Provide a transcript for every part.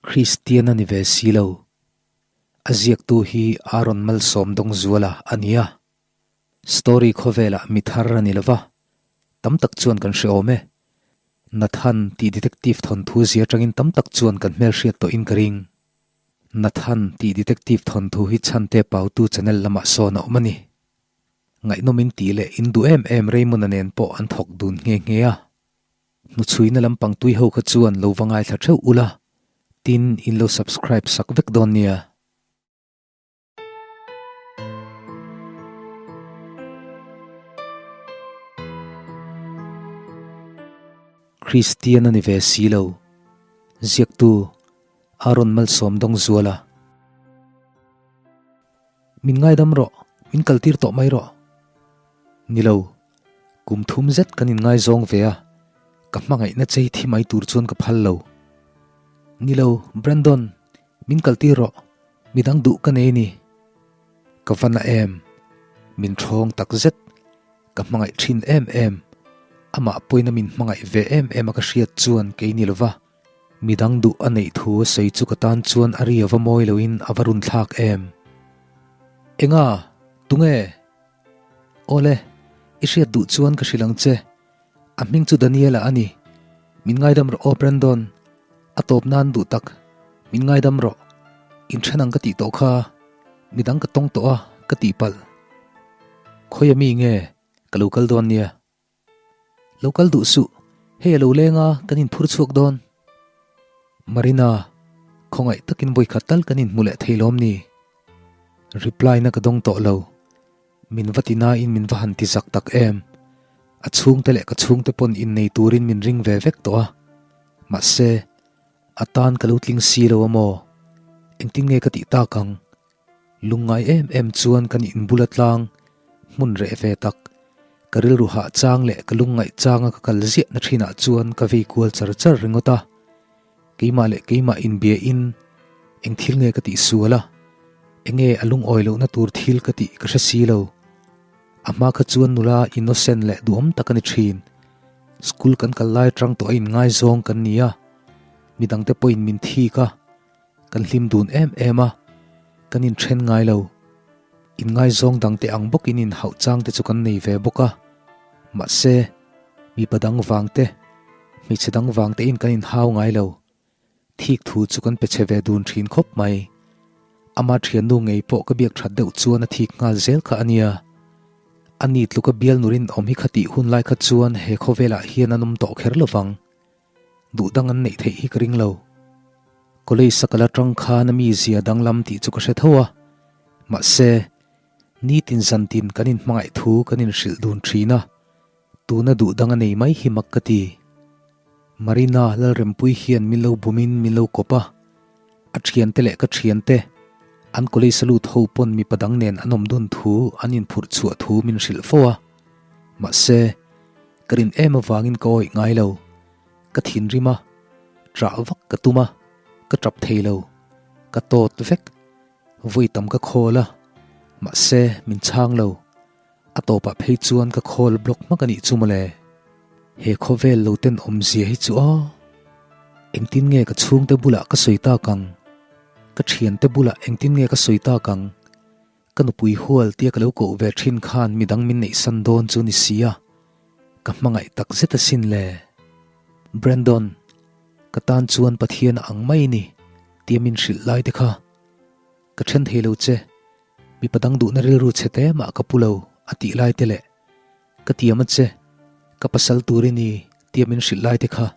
Kristian a ni ve si lo. A ziaktu hi Aaron Malsawmdawngzuala a ni a. Story khawvelah mi thar a ni lo va, tam tak chuan kan hre awm e. Nathan tih detective thawnthu zia atangin tam tak chuan kan hmelhriat tawhin ka ring. Nathan tih detective thawnthu hi chhante pautu channel lamah sawn a awm a ni. Ngaihnawmin tih leh in duh em em Raymond-a nen pawh an thawk dun nghe nghe a. Hnuchhuina lampang tui ho kha chuan lo va ngaithla theuh ula, tin in lo subscribe sak vek dawn nia. Kristian a ni ve si lo. Ziaktu, Aaron Malsawmdawngzuala. Min ngaidam rawh, min kaltir tawh mai rawh. Ni lo, kum thum zet kan inngaizawng ve a, ka hmangaihna chei thi mai tur chuan ka phal lo. Ni lo, Brandon, min kaltir rawh. Midang duh ka nei ni. Ka va na em. Min thawng tak zet. Ka hmangaih thin em em. Amah pawina min hmangaih ve em em a ka hriat chuan kei ni lova. Midang duh a neih thu a sawi chu ka tan chuan a ri a va mawi loin a va run thlak em. Enga? Tunge? Awle, i hriat duh chuan ka hrilh ang che. A hming chu Daniela a ni. Min ngaidam rawh aw Brandon. A tawp nan duh tak. Min ngaidam rawh. Inthen ang ka tih tawh kha. Midang ka tawng tawh a, ka tih palh. Khawi a mi nge ka lo kal dawn nia? Lo kal duh suh. Hei a lo leng a, kan inphur chhuak dawn. Marina, khawngaih takin vawikhat tal kan inhmu leh thei lawm ni? Reply na ka dawng tawh lo. Min va ti nain min va han ti zak tak em. A chhungte leh ka chhungte pawn innei turin min ring ve vek tawh a. Mahse, a tan ka lo tling si lo a maw? Engtin nge ka tih tak ang? Lungngai em em chuan kan inbula tlang hmun reh ve tak. Ka rilru hah chang leh ka lungngaih changa ka kal ziahna thinah chuan ka vei kual char char ringawt a. Keimah leh keimah inbia in eng thil nge ka tih sual a, enge a lungawi lohna tur thil ka tih ka hre si lo. A hma kha chuan nula innocent leh duhawm tak a ni thin. School kan kal lai atang tawh a inngaizawng kan ni a, midangte pawhin min thik a, kan hlim dun em em a, kan inthen ngai lo. Inngaizawng dangte ang bawkin inhauh chang te chu kan nei ve bawk a, mahse, mipa dang vang te, hmeichhe dang vang tein kan inhau ngai lo. Thik thu chu kan pe che ve dun thin khawp mai. Ama thiannu ngei pawh ka biak that deuh chuan a thik nghal zel kha a nia. A ni tluka bial nurin awm hi khatih hun lai kha chuan he khawvelah hian an awm tawh kher lovang. Duh dang an neih theih hi ka ring lo. College a kal atang khan a mizia danglam tih chu ka hre tho a. Mahse, nitin zantin kan inhmangaih thu kan inhrilh dun thin a. Tuna duh dang a nei mai hi mak ka ti. Marina Lalrempuii hian min lo bumin min lo kawp a. A thiante leh ka thiante, an college a lut ho pawn mipa dang nen an awm dun thu an inphurh chhuah thu min hrilh fo a. Mahse, ka rin em avangin ka awih ngai lo. Ka thinrim a, ṭah vak ka tum a, ka ṭap thei lo. Ka tawt vek. Vawi tam ka khawl a, mahse min chhang lo. A tawpah phei chuan ka khawl block hmak a nih chu mawle. He khawvel lo ten awmzia hi chu aw. Engtin nge ka chhungte bulah ka sawi tak ang? Ka thiante bulah engtin nge ka sawi tak ang? Ka nupui hual tia ka lo koh ve thin khan midang min neihsan dawn chu ni sia. Ka hmangaih tak zet asin le. Brandon, ka tan chuan Pathian a ang mai ni tia min hrilh lai te kha. Ka then thei lo che. Mipa dang duhna rilru chhe te mah ka pu lo a tih lai te leh ka tiam a che, ka pasal tur i ni tia min hrilh lai te kha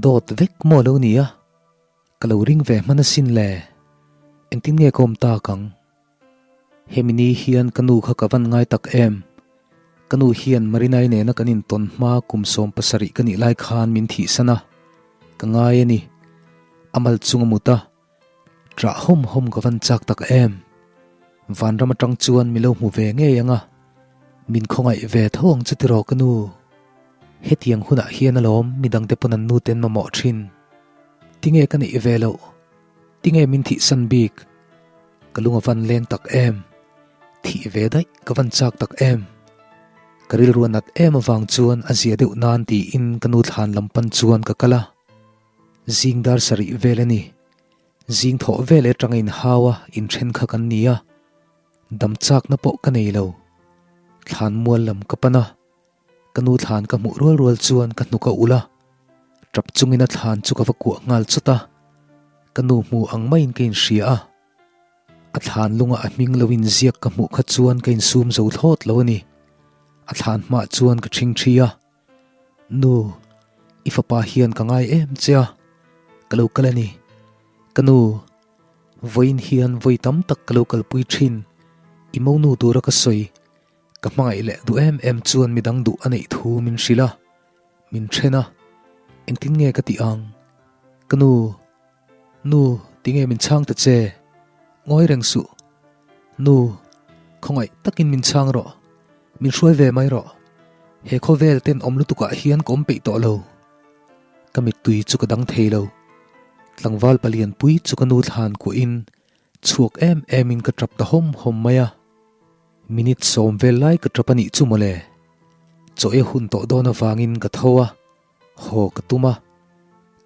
dawt vek maw lo ni a, ka lo ring ve hman asin le, engtin nge ka awm tak ang? Hemi ni hian ka nu kha ka van ngai tak em? Ka nu hian Marinai nena kan intawn hma kum 70 ka nih lai khan min thihsan a, ka ngai a ni, a mal chung a mut a. Ṭah hawm hawm ka van chak tak em? Vanram aṭang chuan mi lo hmu ve ngei ang a, min khawngaih ve tho ang chu tiraw ka nu? Hetiang hunah hian alawm midangte pawn an nute an mamawh ṭhin. Tinge ka neih ve loh? Tinge min thihsan bik? Ka lung a van leng tak em? Thih ve daih ka van chak tak em? Ka rilru a nat em avang chuan a zia deuh nan tiin ka nu thlan lam pan chuan ka kal a. Zing dar sarih vel a ni. Zing thawh vel atanga inhau a inthen kha kan ni a, dam chakna pawh ka nei lo. Thlan mual lam ka pan a, ka nu thlan ka hmuh rual rual chuan ka hnuk a ulh a, tap chungin a thlan chu ka va kuah nghal chawt a, ka nu hmu ang maiin ka inhria a. A thlan lunga a hming lo inziak ka hmuh kha chuan ka insum zo thlawt lo a ni. A thlan hmah chuan ka ṭhing ṭhi a. Nu, i fapa hian ka ngai em che a, ka lo kal a ni. Ka nu, vawiin hian vawi tam tak ka lo kalpui ṭhin, i monu tura ka sawi, ka hmangaih leh duh em em chuan midang duh a neih thu min hrilh a, min ṭhen a, engtin nge ka tih ang? Ka nu, Nu, tinge min chhang ta che? Ngawi reng suh. Nu, khawngaih takin min chhang rawh. Min hruai ve mai rawh. He khawvel tenawm lutukah hian ka awm peih tawh lo. Ka mittui chu ka dang thei lo. Tlangval palian pui chu ka nu thlan kuahin chhuak em emin ka tap ta hawm hawm mai a. Minute sawm vel lai ka tap a nih chu mawle. Chaw e hun tawh dawn avangin ka tho a. Haw ka tum a,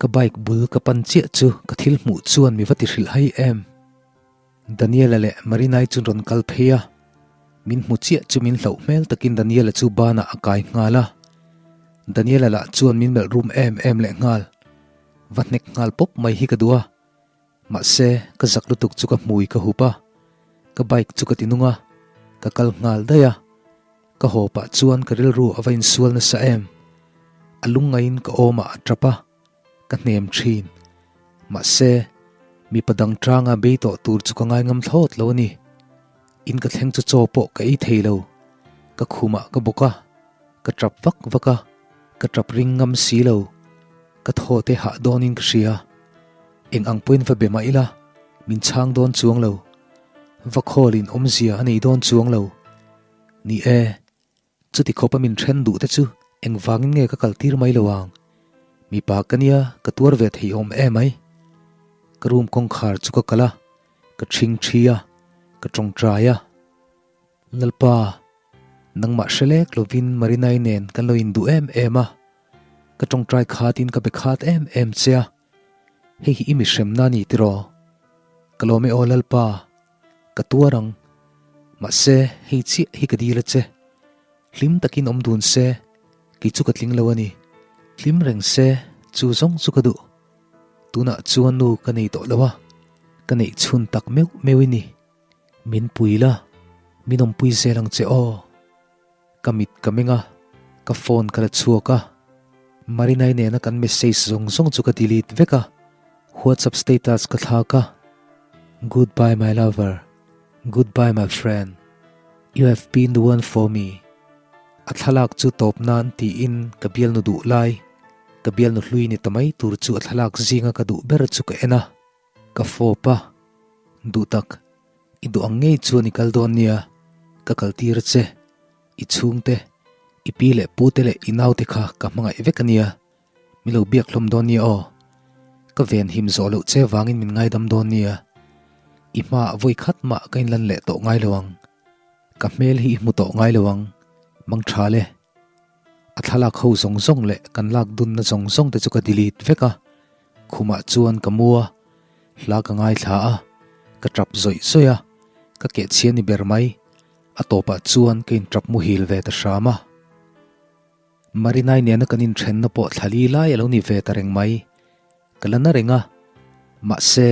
ka bike bul ka pan chiah chu ka thil hmuh chuan mi va ti hrilh hai em. Daniela leh Marinai chu rawn kal phei a, min hmu chiah chu min hlauh hmel takin Daniela chu banah a kai nghal a. Daniela lah chuan min melh rum em em leh nghal. Va hnek nghal pawp mai hi ka duh a, mahse ka zak lutuk chu ka hmui ka hup a, ka bike chu ka ti nung a, ka kal nghal daih a. Ka haw pah chuan ka rilru a va insual nasa em? A lungngaiin ka awmah a tap a, ka hnem thin. Mahse, mipa dang tanga bei tawh tur chu ka ngaingam thlawt lo a ni. In ka thleng chu chaw pawh ka ei thei lo. Ka khumah ka bawk a, ka tap vak vak a, ka tap ring ngam si lo. Ka thaw te hah dawnin ka hria. Eng ang pawhin va be mah ila, min chhang dawn chuang lo. Va khawlin awmzia a nei dawn chuang lo. Ni e, chuti khawpa min then duh te chu engvangin nge ka kal tir mai lo ang? Mipa ka nia ka tuar ve thei awm em ai? Ka room kawngkhar chu ka kal a, ka thing thi a, ka tawngtai a. Lalpa, nangmah hre lek lovin Marinai nen kan lo induh em em a, ka tawngtai khatin ka be khat em em che a, hei hi i mihremna a ni tiraw? Ka lawm e aw Lalpa. Ka tuar ang. Mahse, hei chiah hi ka dil a che. Hlim takin awm dun se, kei chu ka tling lo a ni. Hlim reng se, chu zawng chu ka duh. Tunah chuan nu ka nei tawh lo a, ka neih chhun tak meuh meuh i ni. Min pui la, min awmpui zel ang che aw. Ka mit ka meng a, ka phone ka la chhuak a, Marinai nena kan message zawng zawng chu ka delete vek a, WhatsApp status ka thlak a, Goodbye my lover, goodbye my friend, you have been the one for me. A thlalak chu tawp nan tiin ka bialnu duh lai, ka bialnu hlui ni ta mai tur chu a thlalak zinga ka duh ber chu ka en a. Ka fawp a, duh tak, i duh ang ngei chuan i kal dawn nia, ka kal tir a che, i chhungte, i pi leh pu te leh i naute kha ka hmangaih vek a nia, mi lo biak hlawm dawn nia aw, ka ven him zawh loh che vangin min ngaidam dawn nia, i hmaah vawi khat mah ka inlan leh tawh ngai lo ang, ka hmel hi i hmu tawh ngai lo ang, mang tha le. A thlalak ho zawng zawng leh kan lak dunna zawng zawng te chu ka delete vek a, khumah chuan ka mu a, hla ka ngaithla a, ka tap zawih zawih a, ka kehchhia ni ber mai, a tawpah chuan ka inṭap muhil ve ta hram a. Marinai nena kan inthenna pawh thla li lai a lo ni ve ta reng mai, ka la na reng a, mahse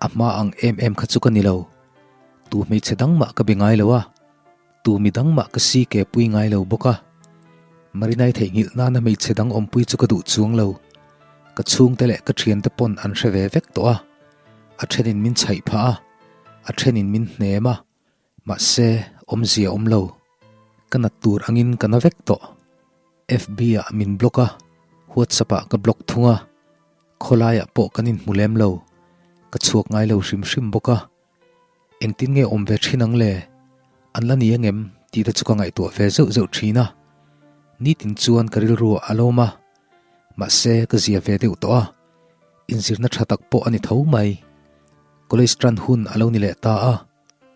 a hma ang em em kha chu ka ni lo, tu hmeichhe dang mah ka be ngai lo a, Tu mi dang mah ka si ke pui ngai lo bawk a, Marinai theihnghilh nana hmeichhe dang awmpui chu ka duh chuang lo. Ka chhungte leh ka thiante pawn an hre ve vek tawh a, a thenin min chhaih phah a, a thenin min hnem a, mahse awmzia awm lo. Ka nat tur angin ka na vek tawh. FB ah min block a, WhatsApp ah ka block thung a, khawlaiah pawh kan inhmu lem lo, ka chhuak ngai lo hrim hrim bawk a. Engtin nge awm ve thin ang le? An la ni angem tih te chu ka ngaihtuah ve zeuh zeuh thin a. Nitin chuan ka rilru ah a lawm a. Mahse ka zia ve deuh tawh a. Inzirna tha tak pawh a ni tho mai. College tan hun a lo ni leh ta a.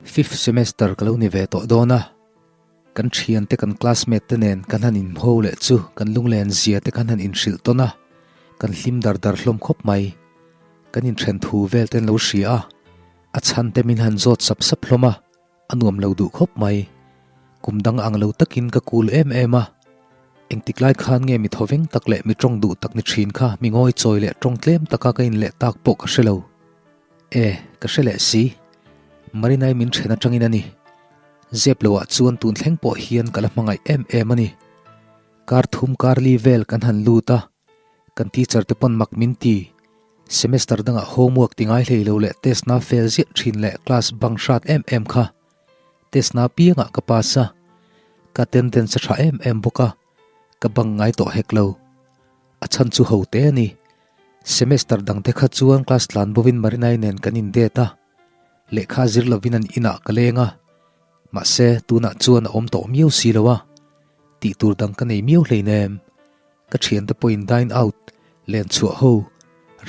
Fifth semester ka lo ni ve tawh dawn a. Kan thiante kan classmate te nen kan han inho leh chu kan lunglen zia te kan han inhrilh tawn a. Kan hlim dar dar hlawm khawp mai. Kan inthen thu vel te an lo hria a, a chhan te min han zawt sap sap hlawm a, a nuam lo duh khawp mai. Kum dang ang lo takin ka kul em em a, engtik lai khan nge mi thawveng tak leh mi tawng duh tak ni thin kha mi ngawi chawi leh tawng tlem taka ka inleh tak pawh ka hre lo. E, ka hre leh si. Marinai min then atangin a ni. Zep loah chuan tun thleng pawh hian ka la hmangaih em em a ni. Kar thum kar li vel kan han lut a, kan teacher te pawn mak min ti. Semester dangah homework ti ngai hlei lo leh test na fail ziah thin leh class bang hrat em em kha. Test na piangah ka pass a, ka attendance a tha em em bawk a, ka bang ngai tawh hek lo. A chhan chu ho te a ni. Semester dang te kha chuan class tlan bovin Marinai nen kan in date a, lehkha zir lovin an inah ka leng a, mahse tunah chuan a awm tawh miau si lo a, tih tur dang ka nei miau hleinem. Ka thiante pawhin dine out, len chhuah ho,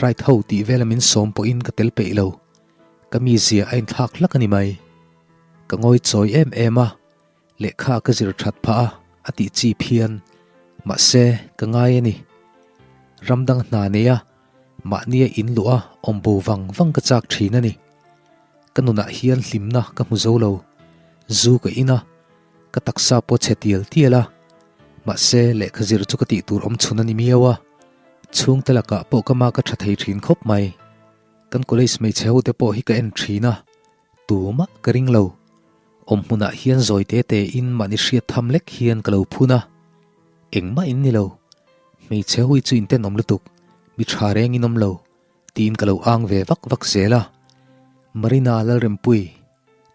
ride ho tih vela min sawm pawhin ka tel peih lo. Ka mizia a inthlak hlak a ni mai. Ka ngawi chawi em em a, Lehkha ka zir that phah a, a tih chi phian. Mahse, ka ngai a ni. Ram dang hna nei a, mahnia in luh a, awm bo vang vang ka chak thin a ni. Ka nunah hian hlimna ka hmu zo lo. Zu ka in a, ka taksa pawh chhe tial tial a. Mahse, lehkha zir chu ka tih tur awm chhun a ni miau a. Chhungte lakah pawh ka mah ka tha thei thin khawp mai. Kan college hmeichhe ho te pawh hi ka en thin a, Tumah ka ring lo. Awm hmunah hian zawi te te in mahni hriat tham lek hian ka lo phun a. Engmah in ni lo. Hmeichhe hui chu in tenawm lutuk, mi tha reng in awm lo, tiin ka lo ang ve vak vak zel a. Marina Lalrempui,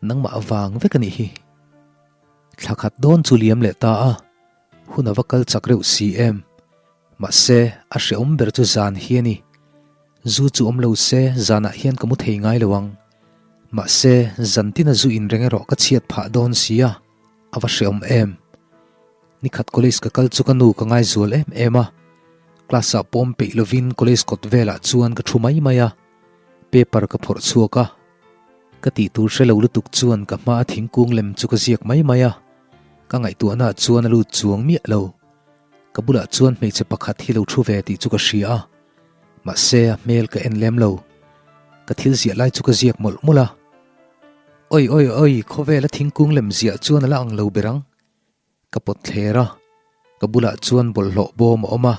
nangmah vang vek a nih hi. Thla khat dawn chu liam leh ta a, hun a va kal chak reuh si em. Mahse, a hrehawm ber chu zan hi a ni. Zu chu awm lo se, zanah hian ka mu thei ngai lo ang. Mahse, zan tina zu inreng erawh ka chhiat phah dawn si a, a va hrehawm em. Nikhat college ka kal chu ka nu ka ngaizual em em a. Class ah pawm peih lovin college kawt velah chuan ka thu mai mai a. Paper ka phawrh chhuak a. Ka tih tur hre lo lutuk chuan ka hmaa thingkung lem chu ka ziak mai mai a. Ka ngaihtuahna chuan a lut chuang miah lo. Ka bulah chuan hmeichhe pakhat hi lo thu ve tih chu ka hria a, mahse a hmel ka en lem lo. Ka thil ziah lai chu ka ziak mawlh mawlh a. Oi oi oi, khawvela thingkung lem ziah chuan a la ang lo ber ang. Ka pawt thler a, ka bulah chuan bawlhhlawh bawm a awm a,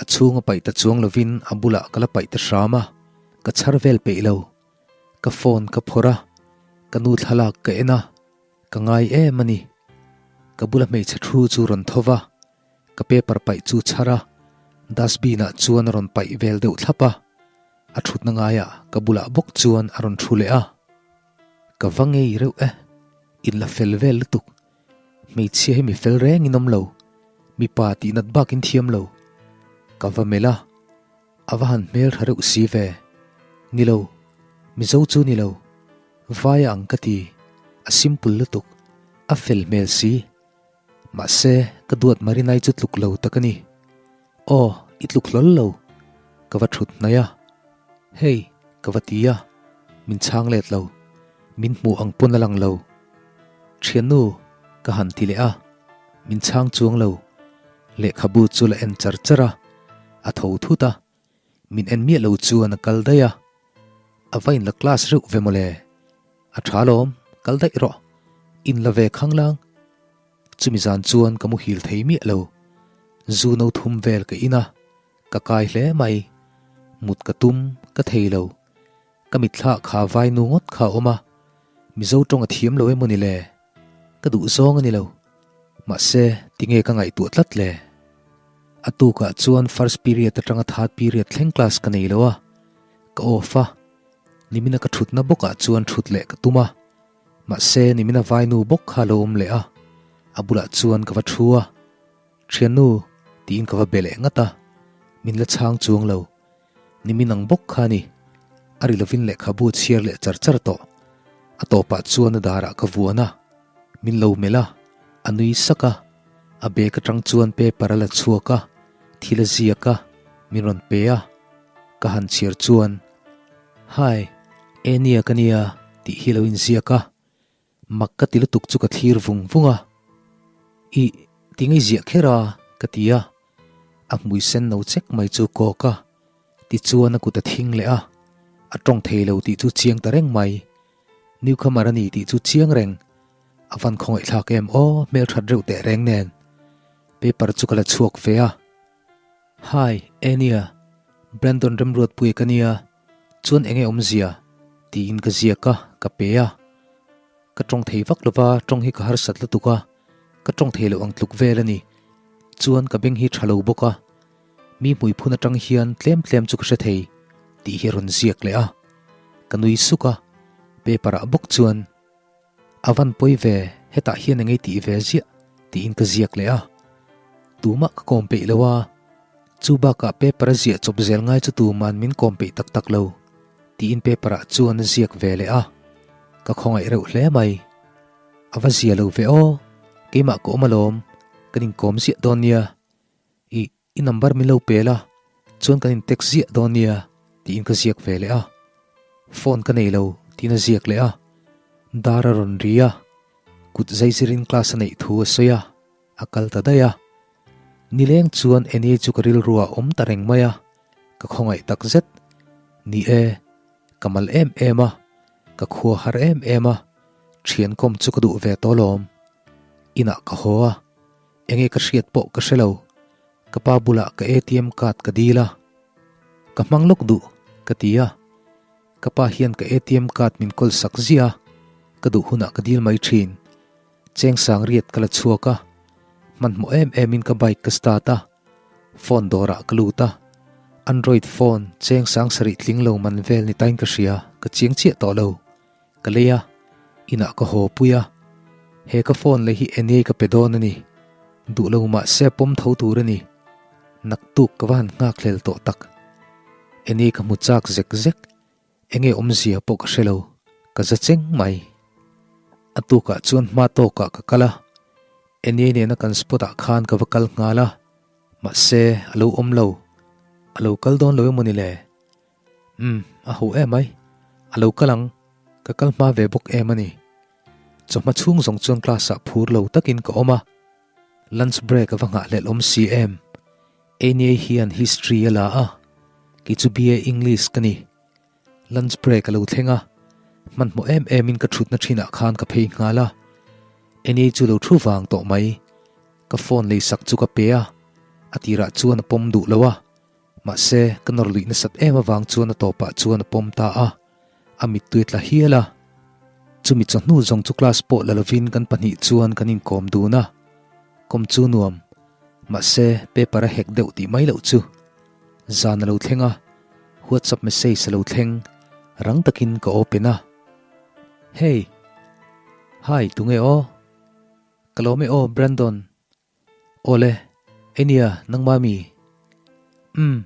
a chhung a paih ta chuang lovin a bulah ka la paih ta hram a, ka chhar vel peih lo. Ka phone ka phawrh a, ka nu thlalak ka en a. Ka ngai em a ni. Ka bula hmeichhe thu chu rawn tho va, ka paper paih chu chhar a, dustbin ah chuan a rawn paih vel deuh thlap a. A thutna ngaiah ka bulah bawk chuan a rawn thu leh a. Ka va ngei reuh e, in la fel vel lutuk. Hmeichhia hi mi fel reng in awm lo, mipa tih nat bak in thiam lo. Ka va melh a, a va han hmel tha reuh si ve. Ni lo, Mizo chu ni lo. Vai ang ka ti, a simple lutuk, a fel hmel si. Mahse, ka duat Marinai chu tluk lo tak a ni. Aw, i tluk hlawl lo. Ka va thut hnaih a. Hey, ka va ti a, min chhang let lo. Min hmuh ang pawn a lang lo. Thiannu, ka han ti leh a, min chhang chuang lo. Lehkhabu chu la en char char a, a tho thut a. Min en miah lo chuan a kal daih a, a va inla class reuh ve mawle. A tha lawm, kal daih rawh, inla ve khanglang. Chumi zan chuan ka muhil thei miah lo. Zu no thum vel ka in a, ka kai hle mai. Mut ka tum, ka thei lo. Ka mitthla kha vai nu ngawt kha a awm a, Mizo tawng a thiam lo emaw ni le? Ka duh zawng a ni lo. Mahse, tinge ka ngaihtuah tlat le? A tukah chuan first period atanga third period thleng class ka nei lo a, ka off a. Nimina ka thutna bawkah chuan thut leh ka tum a. Mahse, nimina vainu bawk kha a lo awm leh a, a bulah chuan ka va thu a. Thiannu, tiin ka va be leh ngat a, min la chhang chuang lo. Nimin ang bawk kha a ni. A ri lovin lehkhabu a chhiar leh char char tawh. A tawpah chuan a darah ka vuan a, min lo melh a, a nui sak a. A bag atang chuan paper a la chhuak a, thil a ziak a, min rawn pe a. Ka han chhiar chuan, Hi, Ania ka nia tih hi lo inziak a. Mak ka ti lutuk chu ka thlir vung vung a, Ih, tinge ziah kher a? ka ti a, a hmui sen no chek mai chu kawk a, tichuan a kut a thing leh a. A tawng thei lo tih chu chiang ta reng mai. Newcomer a ni tih chu chiang reng. A van khawngaihthlak em aw, hmelthat reuh teh reng nen. Paper chu ka la chhuak ve a. Hi, Ania, Brandon Remruatpuia ka nia, chuan enge awmzia? tiin ka ziak a, ka pe a. Ka tawng thei vak lova, tawng hi ka harsat lutuk a, ka tawng thei loh ang tluk vel a ni. Chuan ka beng hi tha lo bawk a, mi hmuiphun atang hian tlem tlem chu ka hre thei tih hi a rawn ziak leh a. Ka nui suk a, paper ah bawk chuan A van pawi ve, hetah hian engei tih ve ziah tiin ka ziak leh a. Tumah ka kawm peih lo a, chu bakah paper a ziah chawp zel ngai chu tuman min kawm peih tak tak lo. Tiin paper ah chuan a ziak ve leh a, ka khawngaih reuh hle mai. A va zia lo ve aw, keimah ka awm alawm, kan inkawm ziah dawn nia. Ih, i number min lo pe la, chuan kan in text ziah dawn nia, tiin ka ziak ve leh a. Phone ka nei lo, tiin a ziak leh a. Dar a rawn ri a, kut zaizirin class a neih thu a sawi a. A kal ta daih a. Nileng chuan Annie chu ka rilru ah awm ta reng mai a, ka khawngaih tak zet. Ni e, ka mal em em a, ka khua har em em a, thian kawm chu ka duh ve tawh lawm. Inah ka haw a, enge ka hriat pawh ka hre lo. Ka pa bulah ka ATM card ka dil a, ka hmang lawk duh ka ti a. Ka pa hian ka ATM card min kawl sak ziah a, ka duh hunah ka dil mai thin. Chengsang riat ka la chhuak a, hmanhmawh em em in ka bike ka start a, phone dawrah ka lut a, Android phone chengsang sarih tling lo man vel ni tain ka hria, ka chiang chiah tawh lo. Ka lei a, inah ka haw pui a, he ka phone lei hi Enie ka pe dawn a ni, duh lo mahse a pawm tho tur a ni, naktuk ka va han nghak hlel tawh tak. Enie ka hmu chak zek zek. Enge awmzia pawh ka hre lo, ka za cheng mai. A tukah chuan hma tawkah ka kal a, Enie nena kan spot ah khan ka va kal nghal a, mahse a lo awm lo, a lo kal dawn lo emaw ni le? Umm, a ho em mai, a lo kal ang, ka kal hma ve bawk em a ni. Chawhma chhung zawng chuan class ah phur lo takin ka awm a, lunch break a va nghahhlelh awm si em? Enie hian history a la a, kei chu BA English ka ni. Lunch break a lo thleng a, hmanhmawh em em in ka thutna thinah khan ka phei nghal a. Enie chu lo thu vang tawh mai. Ka phone leisak chu ka pe a, a tirah chuan a pawm duh lo a. Mahse, ka nawr luih nasat em avang chuan a tawpah chuan a pawm ta a, a mittui a tla hial a. Chumi chawhnu zawng chu class pawh la lovin kan pahnih chuan kan inkawm dun a, kawm chu nuam. Mahse, paper a hek deuh tih mai loh chu. Zan a lo thleng a, WhatsApp message a lo thleng, rang takin ka open a. Hey! Hi, tunge aw? Ka lawm e aw, Brandon. Awle, enia, nangma mi? Umm,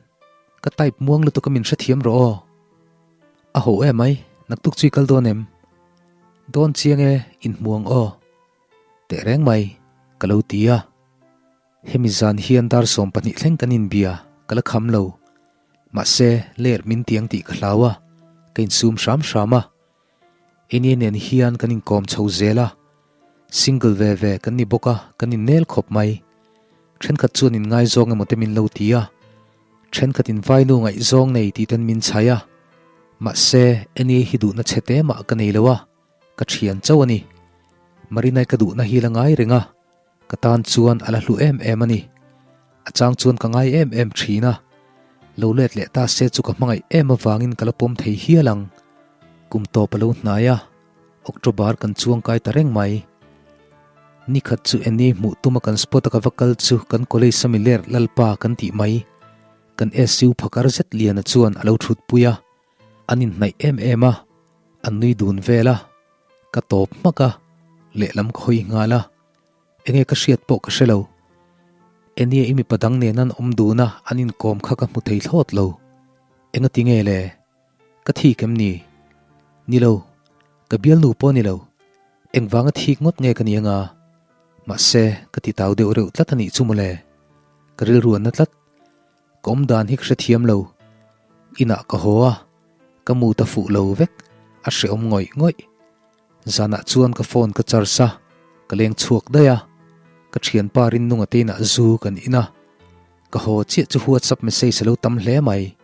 ka type muang lutuk a min hrethiam rawh aw. A ho em mai, naktuk chu i kal dawn em? Dawn chiang e, inhmu ang aw. Teh reng mai, ka lo ti a. Hemi zan hian dar 12 thleng kan inbia, ka la kham lo. Mahse, ler min tiang tih ka hlau a, ka insum hram hram a. Enia nen hian kan inkawm chho zel a, single ve ve kan ni bawk a, kan innel khawp mai. Thenkhat chuan inngaizawng emaw te min lo ti a, thenkhat in vainu ngaihzawng nei tih ten min chhai a. Mahse, Enia hi duhna chhe te mah ka nei lo a, ka thian chauh a ni. Marinai ka duhna hi la ngai reng a, Ka tan chuan a la hlu em em a ni. A chang chuan ka ngai em em thin a, lo let leh ta se chu ka hmangaih em avangin ka la pawm thei hial ang. Kum tawp a lo hnai a, October kan chuang kai ta reng mai. Nikhat chu Annie hmuh tuma kan spot a ka va kal chu kan college a miler Lalpa kan tih mai. Kan SU phakar zet Liana chuan a lo thutpui a, an inhnaih em em a, an nui dun vel a. Ka tawp hmak a, lehlam ka hawi nghal a, enge ka hriat pawh ka hre lo. Enie i mipa dang nen an awm dun a, an inkawm kha ka hmu thei thlawt lo. Enga ti nge le? Ka thik em ni? Ni lo, ka bialnu pawh ni lo. Engvanga thik ngawt nge ka ni anga? Mahse, ka ti tau deuh reuh tlat a nih chu mawle. Ka rilru a na tlat. Ka awm dan hi ka hrethiam lo. Inah ka haw a. Ka mu ta fuh lo vek, a hrehawm ngawih ngawih. Zanah chuan ka phone ka charge a, ka leng chhuak daih a. Ka thianpa Rinnunga te inah zu kan in a. Ka haw chiah chu WhatsApp message a lo tam hle mai.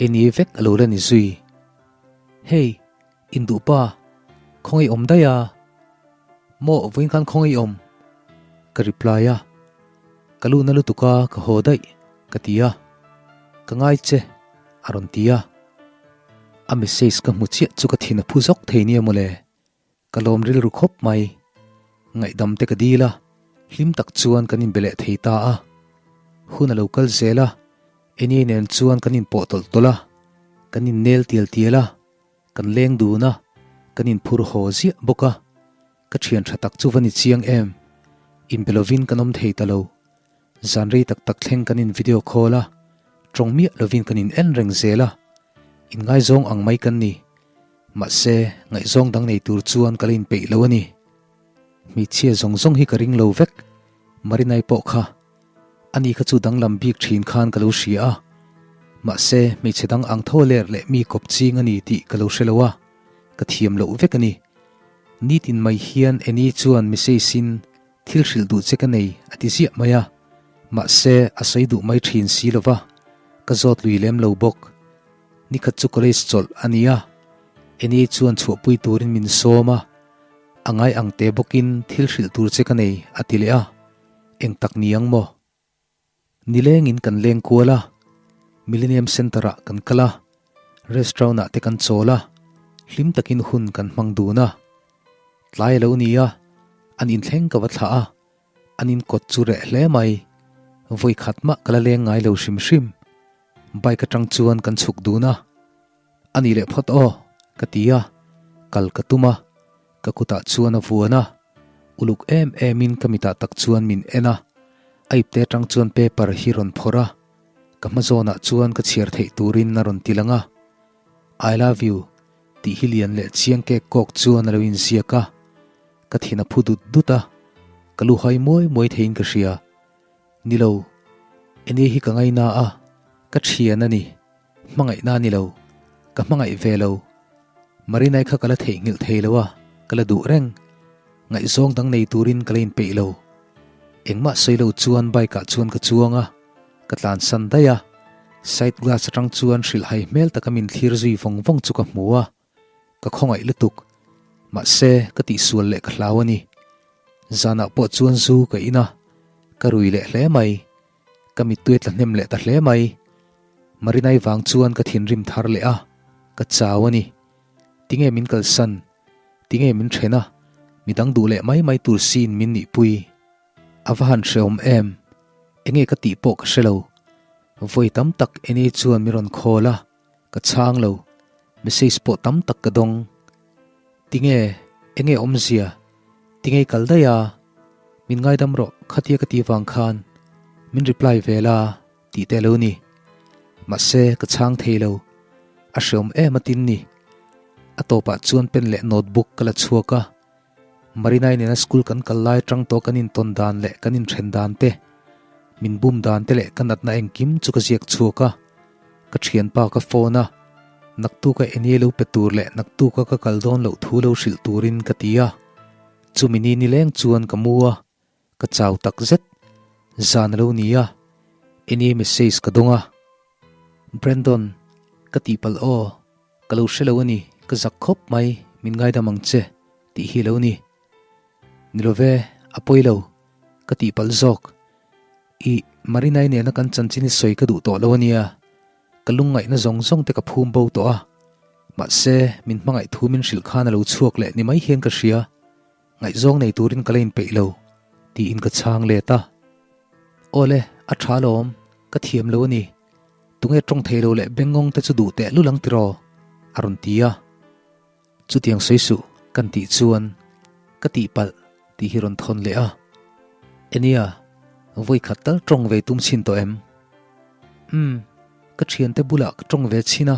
Eni vek a lo la ni zui. Hey, induh pa, khawngaih awm daih a. Maw vawiin khan khawngaih awm? Ka reply a. Ka luhna lutuk a, ka haw daih, ka ti a. Ka ngai che, a rawn ti a. A message ka hmu chiah chu ka thin a phu zawk thei nia mawle. Ka lawm rilru khawp mai. Ngaihdam te ka dil a, hlim tak chuan kan inbe leh thei ta a. Hun a lo kal zel a, Enie nen chuan kan inpawh tawlh tawlh a, kan innel tial tial a, kan leng dun a, kan inphur haw ziah bawk a. Ka thian tha tak chu va ni chiang em? Inbe lovin kan awm thei ta lo. Zan rei tak tak thleng kan in video call a, tawng miah lovin kan in en reng zel a, inngaizawng ang mai kan ni. Mahse, ngaihzawng dang nei tur chuan ka la inpeih lo a ni. Hmeichhia zawng zawng hi ka ring lo vek, Marinai pawh kha. Ani kha chu danglam bik thin khan ka lo hria a, mahse hmeichhe dang ang tho ler leh mi kawp ching a ni tih ka lo hre lo a, ka thiam loh vek a ni. Nitin mai hian Annie chuan message-in Thil hrilh duh che ka nei, a ti ziah mai a. Mahse, a sawi duh mai thin si lo va, ka zawt lui lem lo bawk. Nikhat chu college chawlh a ni a, Annie chuan chhuahpui turin min sawm a, a ngai ang te bawkin thil hrilh tur che ka nei, a ti leh a. Eng tak ni ang maw? Nilengin kan leng kual a, Millennium Centre ah kan kal a, restaurant ah te kan chawl a, hlim takin hun kan hmang dun a. Tlai a lo ni a, an inthleng ka va thlah a, an inkawt chu reh hle mai. Vawi khat mah ka la leng ngai lo hrim hrim. Bike atang chuan kan chhuk dun a. A ni leh phawt aw, ka ti a, kal ka tum a, ka kutah chuan a vuan a, uluk em emin ka mitah tak chuan min en a, a ipte atang chuan paper hi rawn phawrh a, ka hma zawnah chuan ka chhiar theih turin a rawn ti lang a, I love you tih hi lian leh chiang kek kawk chuan a lo inziak a, ka thin a phu dut dut a, ka lu hai muai muai theiin ka hria. Ni lo, enge hi ka ngaina a, ka thian a ni. Hmangaihna a ni lo, ka hmangaih ve lo. Marinai kha ka la theihnghilh thei lo a, ka la duh reng. Ngaihzawng dang nei turin ka la inpeih lo. Engmah sawi lo chuan bike ah chuan ka chuang a, ka tlansan daih a. Side glass atang chuan hrilhhai hmel taka min thlir zui vawng vawng chu ka hmu a, ka khawngaih lutuk. Mahse, ka tihsual leh ka hlau a ni. Zanah pawh chuan zu ka in a, ka rui leh hle mai. Ka mittui a tla hnem leh ta hle mai. Marinai vang chuan ka thinrim thar leh a, ka chau a ni. Tinge min kalsan? Tinge min then a? Midang duh leh mai mai tur siin min nihpui. A va han hrehawm em? Enge ka tih pawh ka hre lo. Vawi tam tak Eni chuan min rawn call a, ka chhang lo. Message pawh tam tak ka dawng. Tinge? Enge awmzia? Tinge i kal daih a? Min ngaidam rawh, khatia ka tih vang khan min reply ve la tih te lo ni. Mahse, ka chhang thei lo. A hreawm em a tin ni. A tawpah chuan pen leh notebook ka la chhuak a. Marinai nena school kan kal lai atang tawh kan intawn dan leh kan inthen dan te, min bum dan te leh ka natna engkim chu ka ziak chhuak a. Ka thianpa ka phone a, naktuka enge lo pe tur leh naktuka ka kal dawn loh thu lo hrilh turin ka ti a. Chumi ni nileng chuan ka mu a, ka chau tak zet. Zan a lo ni a, enge message ka dawng a. Brandon, ka tihpalh aw, ka lo hre lo a ni, ka zak khawp mai, min ngaidam ang che, tih hi a lo ni. Ni lo ve, a pawi lo, ka tihpalh zawk. Ih, Marinai nena kan chanchin hi sawi ka duh tawh lo a nia. Ka lungngaihna zawng zawng te ka phum bo tawh a. Mahse, min hmangaih thu min hrilh khan a lo chhuak leh ni mai hian ka hria. Ngaihzawng nei turin ka la inpeih lo, tiin ka chhang let a. Awle, a tha alawm, ka thiam lo a ni. Tunge tawng thei lo leh bengngawng te chu duh teh lul ang tiraw? a rawn ti a. Chutiang sawi suh kan tih chuan ka tihpalh tih hi rawn thawn leh a. Enia, vawi khat tal tawng ve tum chhin tawh em? Umm, ka thiante bulah ka tawng ve chhin a,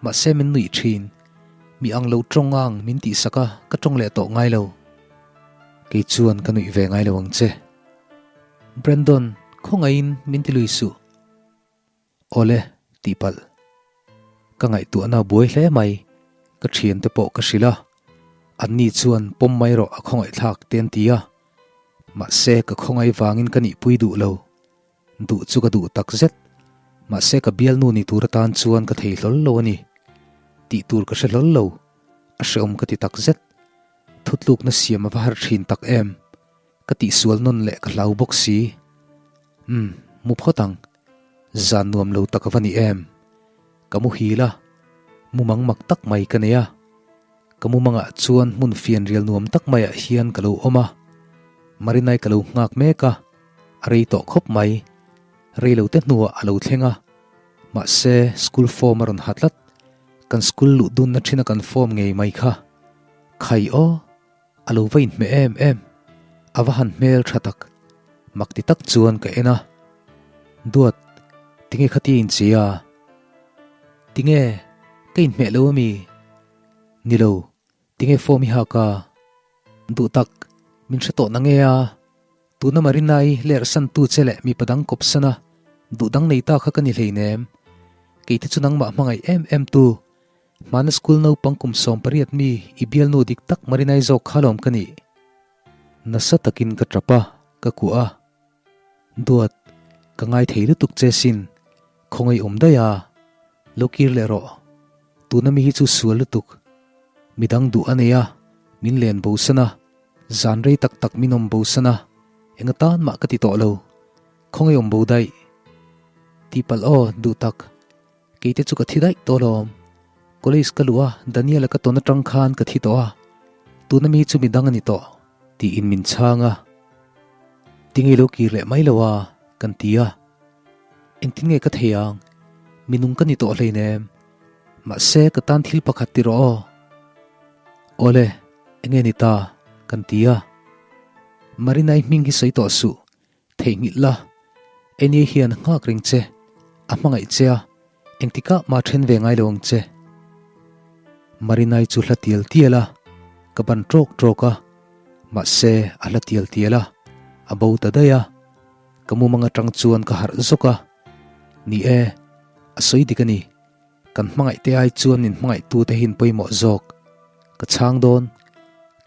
mahse min nuih thin. Mi ang lo tawng ang min tihsak a, ka tawng leh tawh ngai lo. Kei chuan ka nuih ve ngai lo ang che. Brandon, khawngaihin min ti lui suh. Awle, tihpalh. Ka ngaihtuahna a buai hle mai. Ka thiante pawh ka hrilh a. Anni chuan pawm mai rawh a khawngaihthlak te an ti a. Mahse ka khawngaih vangin ka nihpui duh lo. Duh chu ka duh tak zet. Mahse ka bialnu ni tur atan chuan ka thei hlawl lo a ni. Tih tur ka hre hlawl lo, a hreawm ka ti tak zet. Thutlukna siam a va har thin tak em. Ka tihsual nawn leh ka hlau bawk si. Umm, mu phawt ang. Zan nuam lo tak a va ni em. Ka muhil a, mumang mak tak mai ka nei a. Ka mumangah chuan hmun fianrial nuam tak maiah hian ka lo awm a, Marinai ka lo nghak mek a, a rei tawh khawp mai. Rei lo te hnuah a lo thleng a, mahse school form a rawn ha tlat. Kan school luh dunna ṭhina kan form ngei mai kha. Khai aw, a lo va inhmeh em em. A va han hmel ṭha tak. Mak ti tak chuan ka en a. Duat, tinge khatia inchei a? Tinge, ka inhmeh lo ami? Ni lo, tinge form i hak a? Duh tak, min hre tawh na nge a? Tuna Marina-i lerh san tu che leh mipa dang kawp san a, duh dang nei ta kha ka ni hleinem. Keite chu nangmah hmangaih em em tu. Hmana school naupang kum 18 mi i bialnu dik tak Marina-i zawk kha lawm ka nih. Nasa takin ka tap a, ka kuah a. Duat, ka ngai thei lutuk che sin, khawngaih awm daih a, lo kir leh rawh. Tuna mi hi chu sual lutuk. Midang duh a nei a, min len bo san a, zan rei tak tak min awm bo san a, enga tan mah ka ti tawh lo. Khawngaih awm bo daih. Tihpalh aw, duh tak. Keite chu ka thi daih tawh lawm. College ka luh a, Daniel-a ka tawn atang khan ka thi tawh a, tuna mi chu midang a ni tawh, tiin min chhang a. Tinge lo kir leh mai lo a, kan ti a. Engtin nge ka thei ang? Mi nung ka ni tawh hleinem. Mahse, ka tan thil pakhat ti rawh aw. Awle, enge ni ta? kan ti a. Marina-i hming hi sawi tawh suh, Theihnghilh la, Enie hian a nghak reng che, a hmangaih che a, engtikah mah then ve ngai lo ang che. Marinai chu hla tial tial a, ka ban tawk tawk a, mahse a hla tial tial a, a bo ta daih a, ka mumang atang chuan ka harh zawk a, ni e, a sawi dik a ni, kan hmangaih te ai chuan min hmangaih tu te hian pawimawh zawk, ka chhang dawn,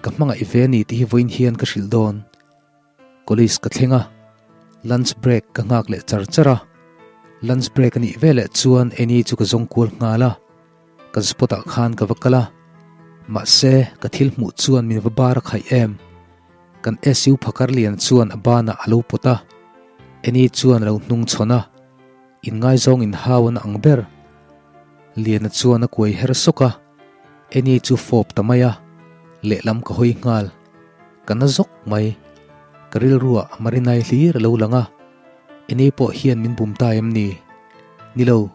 ka hmangaih ve a ni tih hi vawiin hian ka hrilh dawn. College ka thleng a, lunch break ka nghak leh char char a, lunch break a nih veleh chuan Annie chu ka zawng kual nghal a, kan spot ah khan ka va kal a, mahse ka thil hmuh chuan min va bar a khaih em, kan SU phakar lian chuan a banah a lo pawt a, Annie chuan a lo hnung chhawn a, inngaizawng inhau an ang ber. Liana chuan a kuai her sawk a, Annie chu fawp ta mai a, lehlam ka hawi nghal. Ka na zawk mai. Ka rilruah Marinai hlir a lo lang a, Annie pawh hian min bum ta em ni? Ni lo,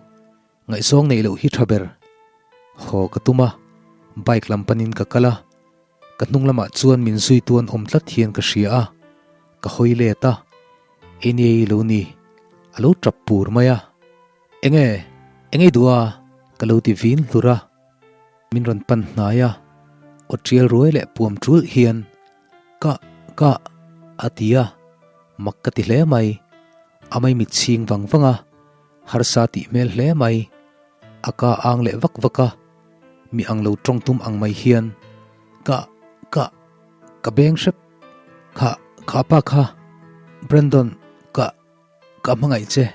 ngaihzawng neih loh hi tha ber. Haw ka tum a, bike lam panin ka kal a, ka hnung lamah chuan min zuitu an awm tlat hian ka hria a, ka hawi let a, Annie lo ni, a lo tap pur mai a. Enge? Enge i duh a? Ka lo ti vin hlur a. Min rawn pan hnai a, aw tial ruai leh puam tul hian, Ka, ka, a ti a, mak ka ti hle mai. A mai mit chhing vang vang a, harsa tih hmel hle mai. A ka ang leh vak vak a, mi ang lo tawng tum ang mai hian, Ka, ka, ka beng hrep. Kha, kha pa kha, Brandon, ka. Ka hmangaih che,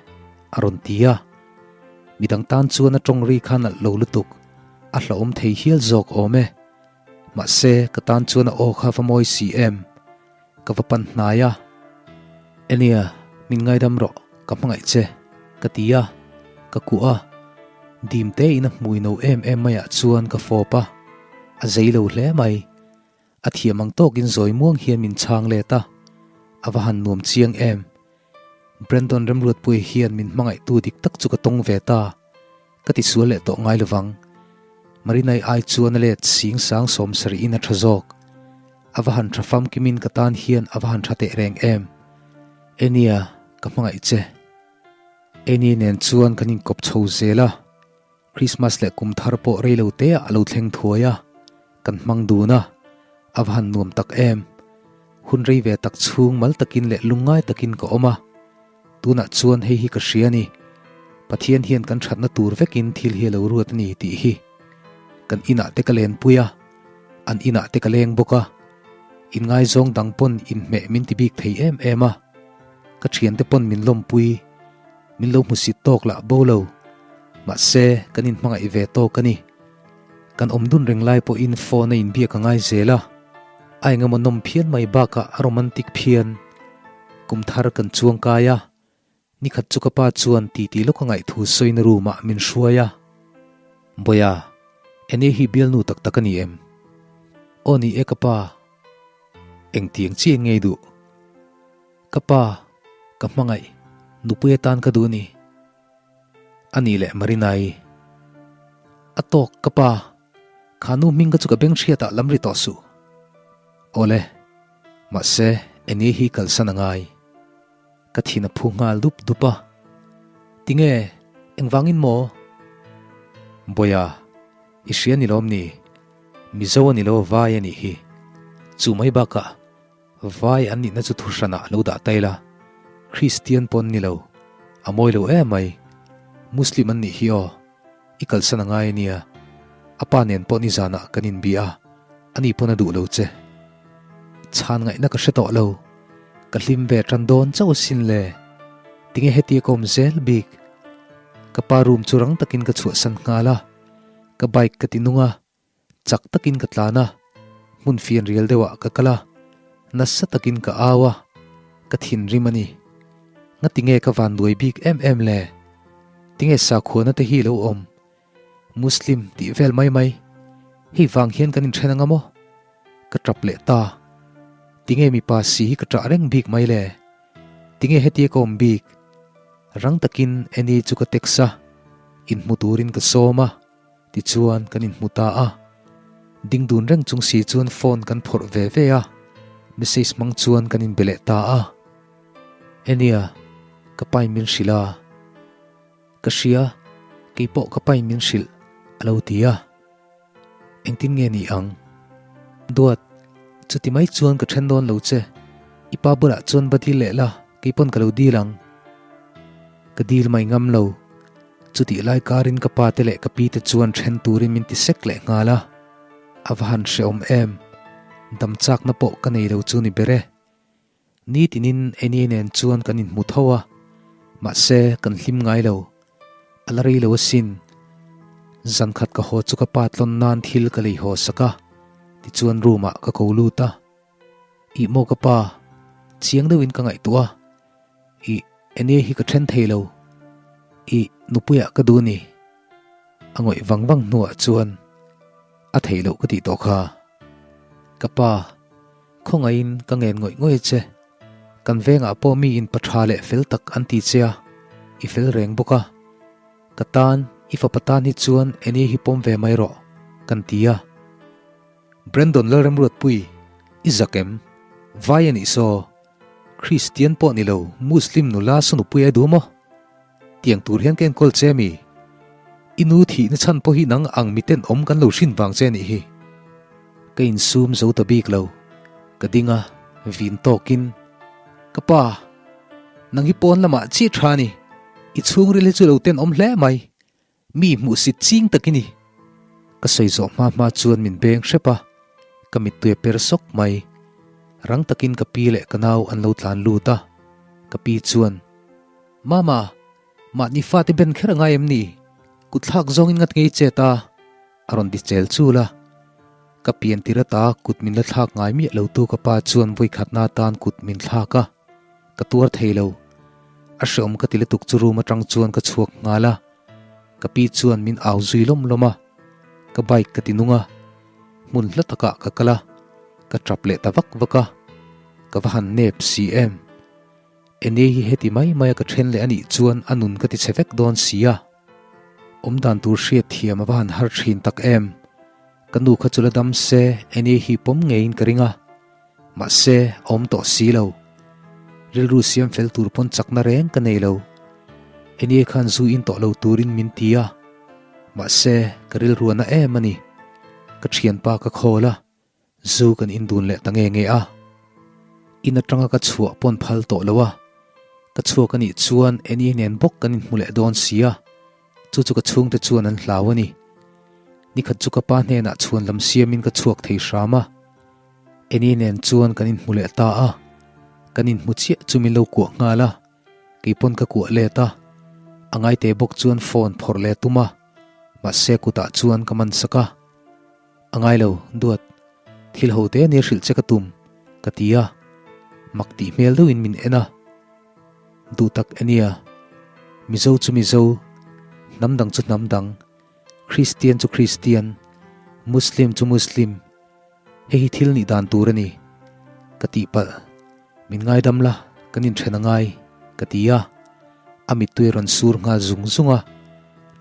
a rawn ti a. Midang tan chuan a tawng ri kha nalh lo lutuk, a hlauhawm thei hial zawk awm e. Mahse, ka tan chuan a aw kha va mawi si em? Ka va pan hnai a. Enia, min ngaidam rawh, ka hmangaih che, ka ti a, ka kuah a. Dim tein a hmui no em em maiah chuan ka fawp a, a zei lo hle mai. A thiam ang tawkin zawi muang hian min chhang let a, a va han nuam chiang em. Brandon Remruatpuia hian min hmangaihtu dik tak chu ka tawng ve ta, ka ti sual leh tawh ngai lovang. Marinai ai chuan a let sing sang 70 in a tha zawk. A va han tha famkimin ka tan hian a va han tha teh reng em. Enia, ka hmangaih che. Eni nen chuan kan inkawp chho zel a. Christmas leh kum thar pawh rei lo te ah a lo thleng thuai a, kan hmang dun a, a va han nuam tak em. Hun rei ve tak chhung mal takin leh lungngai takin ka awm a, tunah chuan hei hi ka hria a ni, Pathian hian kan thatna tur vekin thil hi a lo ruat a ni tih hi. Kan inah te ka lenpui a, an inah te ka leng bawk a, inngaizawng dang pawn inhmeh min ti bik thei em em a, ka thiante pawn min lawmpui. Min lo hmusit tawk lah bo lo. Mahse, kan inhmangaih ve tawk a ni. Kan awm dun reng lai pawhin phone a inbiak a ngai zel a, a engemaw nawm phian mai bakah a romantic phian. Kum thar kan chuang kai a, nikhat chu ka pa chuan titi lawk a ngaihthu sawina room ah min hruai a. Bawia, enge hi bialnu tak tak a ni em? Aw ni e ka pa. Engtiang chiah ngei duh? Ka pa, ka hmangaih, nupui atan ka duh a ni. A nih leh Marina-i. A tawk, ka pa. Kha nu hming ka chu ka beng hriatah lam ri tawh suh. Awle, mahse, enge hi kalsan a ngai. Ka thin a phu nghal dup dup a. Tinge, engvangin maw? Bawia, i hria ni lawm ni? Mizo a ni lo, vai a nih hi. Chu mai bakah Vai an nihna chu thuhranah lo dah ta ila, Kristian pawn ni lo, a mawi lo em mai. Muslim an nih hi aw, i kalsan a ngai a nia. A pa nen pawh nizanah kan inbia a, ani pawn a duh lo che. Chhan ngaihna ka hre tawh lo, ka hlim ve tan dawn chauh asin le. Tinge hetia ka awm zel bik? Ka pa room chu rang takin ka chhuahsan nghal a, ka bike ka ti nung a, Chak takin ka tlan a, hmun fian rial deuhah ka kal a, nasa takin ka au a, ka thinrim a ni. Ngati nge ka van duai bik em em le? Tinge sakhuana te hi lo awm? Muslim tih vel mai mai. Hei vang hian kan inthen anga maw? Ka tap leh ta. Tinge mipa si hi ka tah reng bik mai le? Tinge hetia ka awm bik? Rang takin Annie chu ka text a, inhmu turin ka sawm a. Tichuan kan inhmu ta a, ding dun reng chung si chuan phone kan phawrh ve ve a, message hmang chuan kan inbe leh ta a. Enia, ka pain min hrilh a. Ka hria, keipawh ka pain min hrilh, a lo ti a. Engtin nge ni ang? Duat, chuti mai chuan ka then dawn lo che. I pa bulah chuan va dil leh la, keipawn ka lo dil ang. Ka dil mai ngam lo. Chutih lai karin ka pa te leh ka pi te chuan then turin min ti sek leh nghal a, a va han hrehawm em? Dam chakna pawh ka nei lo chu ni ber e. Nitinin Annie nen chuan kan inhmu tho a, mahse kan hlim ngai lo. A la rei lo asin. Zankhat ka haw chu ka pa tlawn nan thil ka lei haw sak a, tichuan room ah ka ko lut a. Ih maw ka pa, chiang deuhin ka ngaihtuah a. Ih, enge hi ka then thei lo. Ih, nupuiah ka duh ni. A ngawih vang vang hnuah chuan a theih loh ka tih tawh kha. Ka pa, khawngaihin ka ngen ngawih ngawih che. Kan vengah pawh mi in pa tha leh fel tak an ti che a, i fel reng bawk a. Ka tan, i fapa tan hi chuan enge hi pawm ve mai rawh, kan ti a. Brandon Lalremruatpui, i zak em? Vai a nih saw. Kristian pawh ni lo, Muslim nula saw nupui ai duh maw? Tiang tur hian ka enkawl che mi? I nu thihna chhan pawh hi nang ang miten awm kan lo hrin vang che nih hi. Ka insum zo ta bik lo. Ka ding a, vin tawkin, Ka pa, nang hi pawn lamah chiah tha ni. I chhungril hi chu lo tenawm hle mai. Mi hmuhsit ching tak i ni. Ka sawi zawh hma hma chuan min beng hrep a, ka mittui a per sawk mai. Rang takin ka pi leh ka nau an lo tlan lut a, ka pi chuan, Mama, mahni fate ben kher a ngai em ni? Kutthlak zawngin ngat ngei che ta, a rawn ti chel chul a. Ka pian tir ata kut min la thlak ngai miah lo tu ka pa chuan vawikhatna atan kut min thlak a, ka tuar thei lo. A hreawm ka ti lutuk chu room atang chuan ka chhuak nghal a. Ka pi chuan min au zui lawm lawm a, ka bike ka ti nung a, hmun hla takah ka kal a, ka tap leh ta vak vak a, ka va han nep si em. Ene hi heti mai mai a ka then leh a nih chuan a nun ka ti chhe vek dawn si a. Awmdan tur hriat thiam a va han har thin tak em. Ka nu kha chu la dam se Ene hi pawm ngeiin ka ring a, mahse a awm tawh si lo. Rilru siam fel tur pawn chakna reng ka nei lo. Ene khan zu in tawh lo turin min ti a, mahse ka rilru a na em a ni. Ka thianpa ka khawl a, zu kan in dun leh ta nge nge a. In atanga ka chhuah pawn phal tawh lo a, ka chhuak a nih chuan Ene nen bawk kan inhmu leh dawn si a. Chu chu ka chhungte chuan an hlau a ni. Nikhat chu ka pa hnenah chhuan lam siamin ka chhuak thei hram a. Eni nen chuan kan inhmu leh ta a. Kan inhmu chiah chu min lo kuah nghal a. Keipawn ka kuah let a. A ngaite bawk chuan phone phawrh leh tum a. Mahse kutah chuan ka man sak a. A ngai lo, duat. Thil ho te ania hrilh che ka tum, ka ti a. Mak tih hmel deuhin min en a. Duh tak ania. Mizo chu Mizo, hnam dang chu hnam dang, Kristian chu Kristian, Muslim chu Muslim. Hei hi thil nih dan tur a ni, ka tihpalh. Min ngaidam la, kan inthen a ngai, ka ti a. A mittui a rawn sur nghal zung zung a,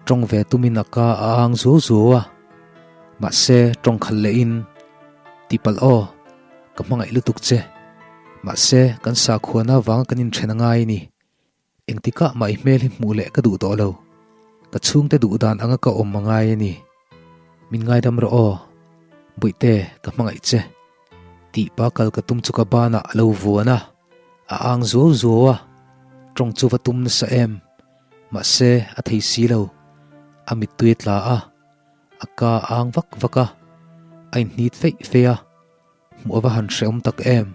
tawng ve tumin a ka a ang zuau zuau a. Mahse, tawng khalh lehin, Tihpalh aw, ka hmangaih lutuk che. Mahse, kan sakhuana avanga kan inthen a ngai a ni. Engtikah mah i hmel hi hmuh leh ka duh tawh lo. Ka chhungte duh dan anga ka awm a ngai a ni. Min ngaidam rawh aw. Bawihte, ka hmangaih che. Tih pa kal ka tum chu ka banah a lo vuan a, a ang zuau zuau a. Tawng chu va tum nasa em. Mahse, a thei si lo. A mittui a tla a, a ka a ang vak vak a, a inhnit feih feih a. Hmuh a va han hrehawm tak em!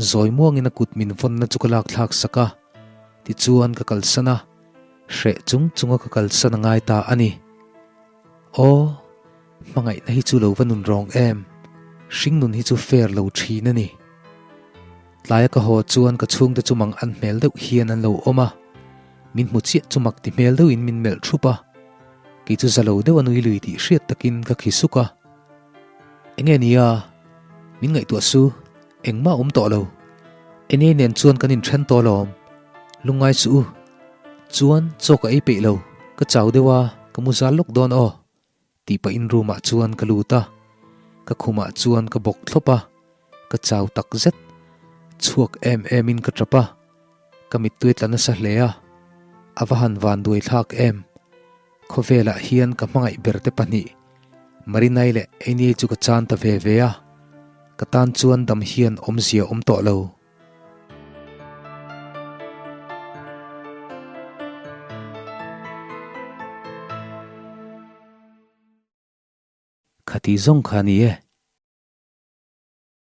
Zawi muangin a kut min vawnna chu ka lak thlak sak a, tichuan ka kalsan a, hreh chung chunga ka kalsan a ngai ta a ni. Aw, hmangaihna hi chu lo va nun rawng em! Hringnun hi chu fair lo thin a ni. Tlaia ka haw chuan ka chhungte chu mang an hmel deuh hian an lo awm a, min hmu chiah chu mak ti hmel deuhin min melh thup a, kei chu za lo deuh a nui lui tih hriat takin ka khi suk a. Enge nia, min ngaihtuah su, engmah awm tawh lo. Enge nen chuan kan inthen tawh alawm, lungngai suh u. Chuan chaw ka ei peih lo, ka chau deuh a, ka mu zal lawk dawn aw, tih pahin room ah chuan ka lut a, ka khumah chuan ka bawk thlawp a, ka chau tak zet. Chhuak em em in ka tap a, ka mittui tla nasa hle a, a va han van duai thlak em. Khawvelah hian ka hmangaih ber te pahnih, Marinai leh Enie chu ka chan ta ve ve a, ka tan chuan dam hian awmzia awm tawh lo. Khati zawng kha ni e.